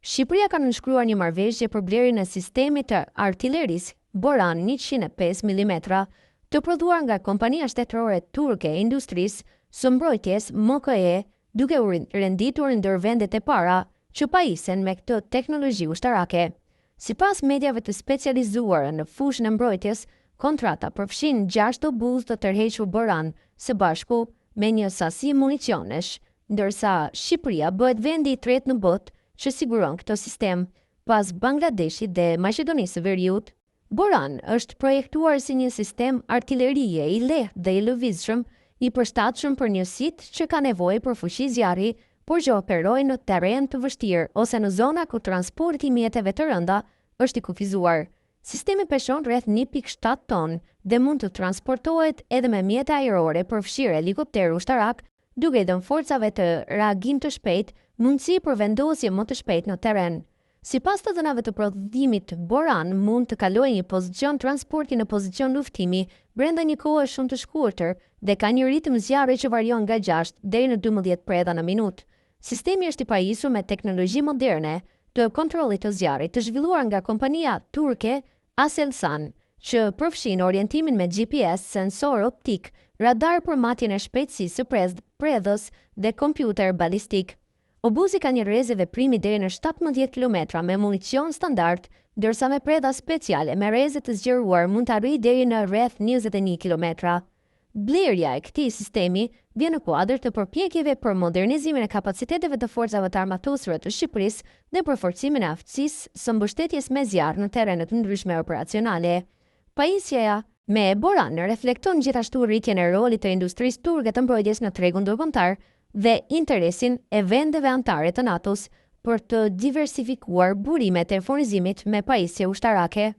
Shqipëria ka nënshkruar një marrëveshje për blerjen e sistemit të artilerisë Boran 105 milimetra, të prodhuar nga kompania shtetërore turke e industrisë së mbrojtjes MKE, duke u renditur ndër vendet e para që pajisen me këtë teknologji ushtarake. Sipas mediave të specializuara në fushën e mbrojtjes, kontrata përfshin 6 obuzë të tërhequr Boran së bashku me një sasi municionesh, ndërsa Shqipëria bëhet vendi i tretë në botë që siguron këtë sistem, pas Bangladeshit dhe Maqedonisë së Veriut. Boran është projektuar si një sistem artilerie i lehtë dhe i lëvizshëm, i përshtatshëm për njësitë që ka nevojë për fuqi zjarri, por që operojnë në terren të vështirë ose në zona ku transporti i mjeteve të rënda është i kufizuar. Sistemi peshon rreth 1.7 ton dhe mund të transportohet edhe me mjete ajrore, përfshirë helikopterë ushtarak, duke i dhënë forcave të reagim të shpejtë mundësi për vendosje më të shpejtë në terren. Sipas të dhënave të prodhimit, Boran mund të kalojë një pozicion transporti në pozicion luftimi brenda një kohe shumë të shkurtër dhe ka një ritëm zjarri që varion nga 6 deri në 12 predha në minutë. Sistemi është i pajisur me teknologji moderne të kontrollit të zjarrit të zhvilluar nga kompania turke Aselsan, që përfshin orientimin me GPS, sensor optik, radar për matjen e shpejtësisë së predhës dhe kompjuter balistik. Obuzi ka një rreze veprimi deri në 17 kilometra me municion standard, ndërsa me predha speciale me rreze të zgjeruar mund të arrijë deri në rreth 21 kilometra. Blerja e këtij sistemi vjen në kuadër të përpjekjeve për modernizimin e kapaciteteve të forcave të armatosura të Shqipërisë dhe për forcimin e aftësisë së mbështetjes me zjarr në terrene të ndryshme operacionale. Pajisja me Boran reflekton gjithashtu rritjen e rolit të industrisë turke të mbrojtjes në tregun ndërkombëtar dhe interesin e vendeve anëtare të NATO-s për të diversifikuar burimet e furnizimit me pajisje ushtarake.